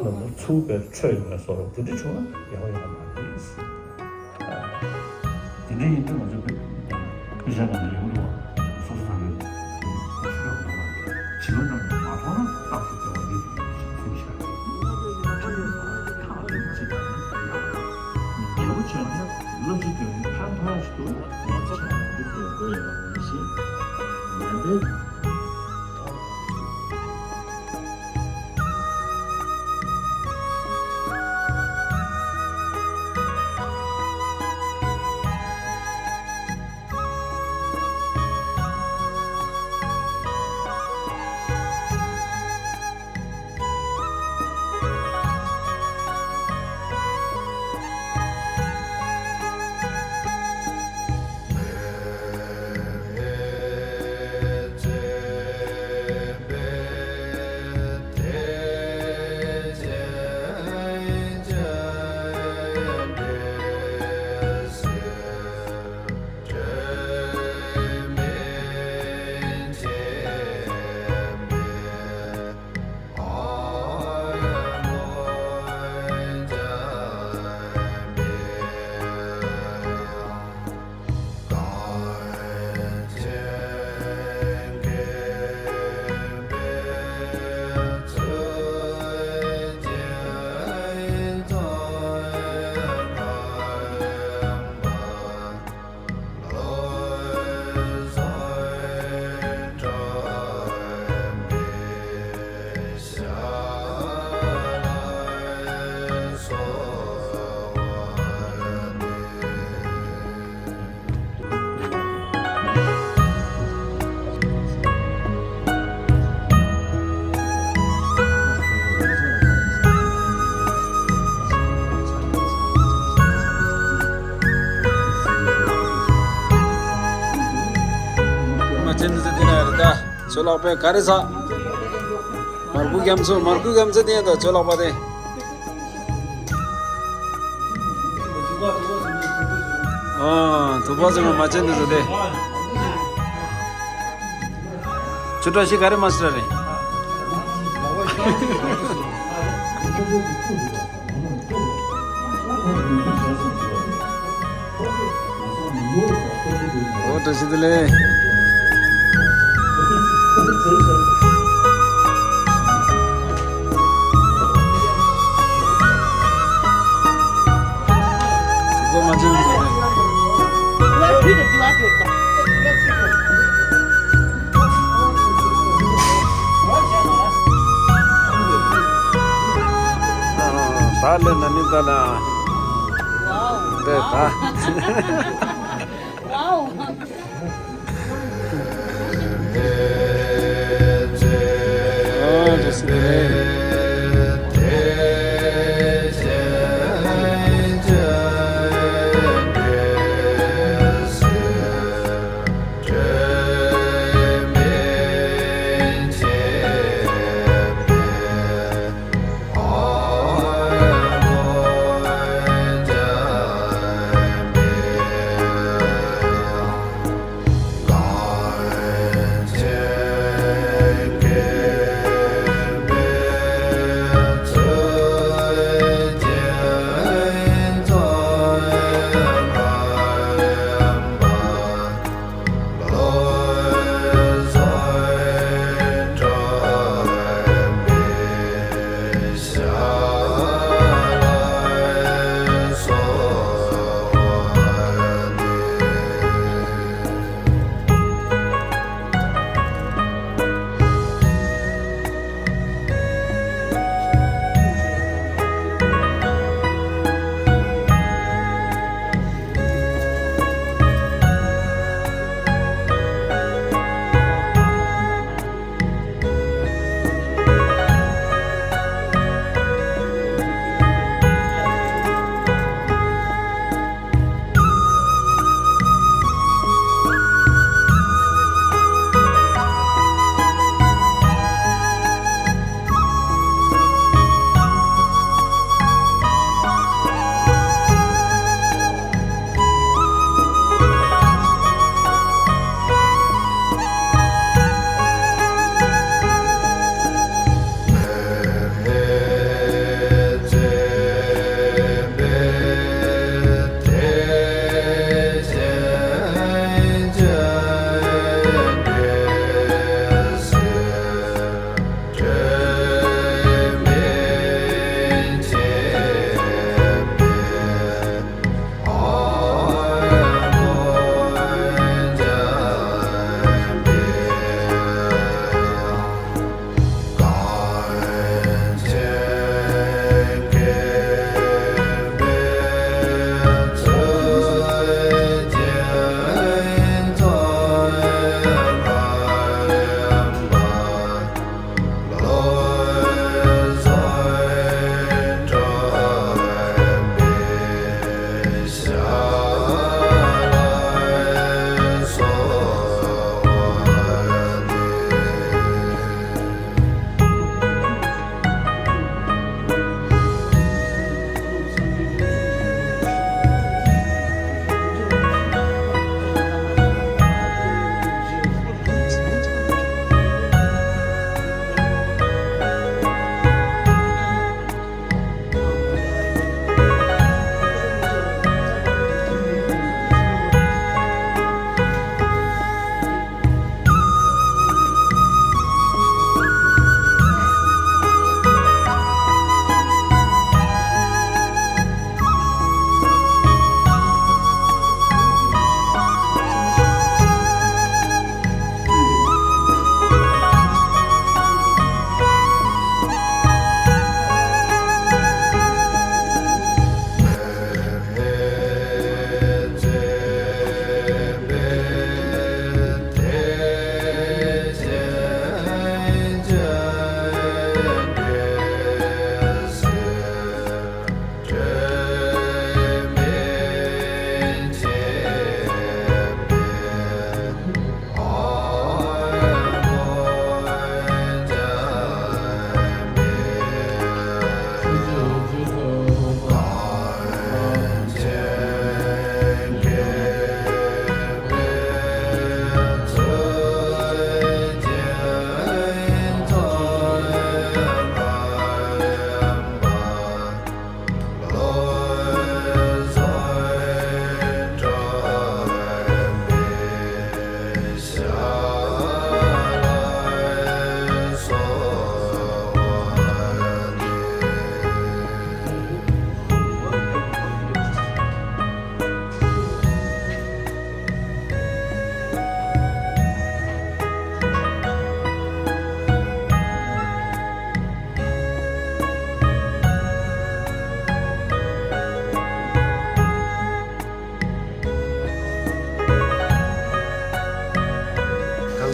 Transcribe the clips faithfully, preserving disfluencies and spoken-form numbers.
ལ་ཚུར་བས་འཕྲོད་ཡོང་བའི་བཟོ་འདྲ་དེ་འདྲ་བྱུང་ན་ཡག་པོ་ཡོད་མ་རེད། དེ་འདྲ་ཡིན་དུས་ང་ཚོ་དཔེ་ཆ་ནང་ལ་ཡོང་འདུག་བ། སོ་སོ་རང་གི་ཆོས་ལ་གོ་བ་རེད། བྱིས་པ་རྣམས་ནས་མ་མཐོང་ན་རྟགས་སུ་བདེ་བ་ཡོད་པའི་ཞིག་གསུངས་བཞག་ཐག་རིང་ཅིག་ནས་ཡག་པོ་བྱས་ན་བསླབ་བྱ་དེ་ནི་ཕན་ཐོགས་ཤིག་ཏུ་ཡོང་ཆ་འདུག་དགོས་ཡོད་པ་ནང་བཞིན་ལན་པའི། མ་ཅན་ཟེར་དེ་ན་རེད་ད། ཚོད་ལག་པས་ག་རེ་ཟ། མར་ཁུ་རྒྱ་མཚོ། མར་ཁུ་རྒྱ་མཚོ་དེ་ཡང་ད་ཚོད་ལག་པ་དེ། ཨ། དུ་པ་ཟེར་མ་མ་ཅན་དེ་ཚོ་དེ། ཆུ་བཀྲ་ཤིས་ག་རེ་མ་སྲ་རེད། འོ། བཀྲ་ཤིས་བདེ་ལེགས། གོ་མ་བྱུང་་ཟེར། ད་ལེ་ན་ནི་ད་ལ། ཝའོ། དེ་ད། ཝའོ། ཨ། དེ་སྲིད་དེ་ལེ།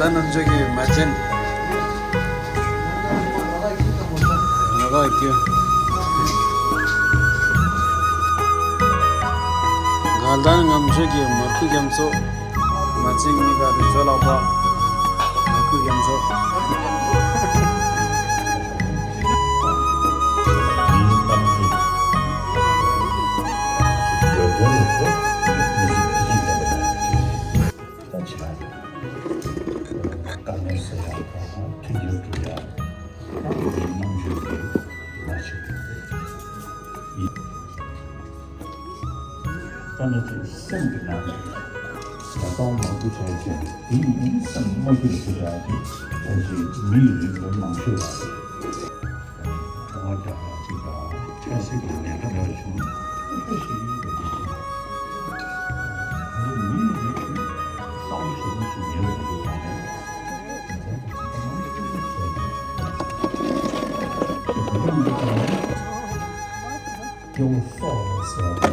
ད་རྣམ་དཔྱོད་ཀྱི་མ་བྱན། ང་རང་ཀྱི། དགའ་ལྡན་ངམ་ཆོས་ཀྱི་མར་ཁུ་རྒྱ་མཚོ། མ་བྱན་གཉིས་ཀ་རི་མཚོ་ལགས་པ། མར་ཁུ་རྒྱ་མཚོ། ད་ཆ་དཀའ་ངལ་སེལ་ཡག་དང་མཐུན་འགྱུར་སྒྲུབ་ཡག་ད་འོ་དེ་རྣམ་དཔྱོད་ཀྱི་མ་ཆེ་ཡིན། ད་ནི་དེ་སེམས་ཀྱི་ནང་ལ་ད་ལྟ་མང་པོ་བྱས་ཀྱང་དེ་ཡིན་སེམས་མ་འགྱུར་ཞེས་བྱ་དེ་ད་ཅི་མི་ཡི་རིགས་ལ་མང་ཤོས་ལ། ལྟ་བ་རྒྱག་ཡག་ཅིག་དང་ཆབ་སྲིད་ཀྱི་ལས་ཀ་ལས་བྱུང་ཨེ་ཤེས་ཡོན་ལས་ཀ་ཞིག་ད་ནི་མིའི་རིགས་ཀྱི་བསམ་བློ་ཞིབ་མོ་ཞིག་ཉར་དགོས་འདུག་ད་ནི། སྐྱེ་བོ་སྲོག་ལ་ཟེར་བ་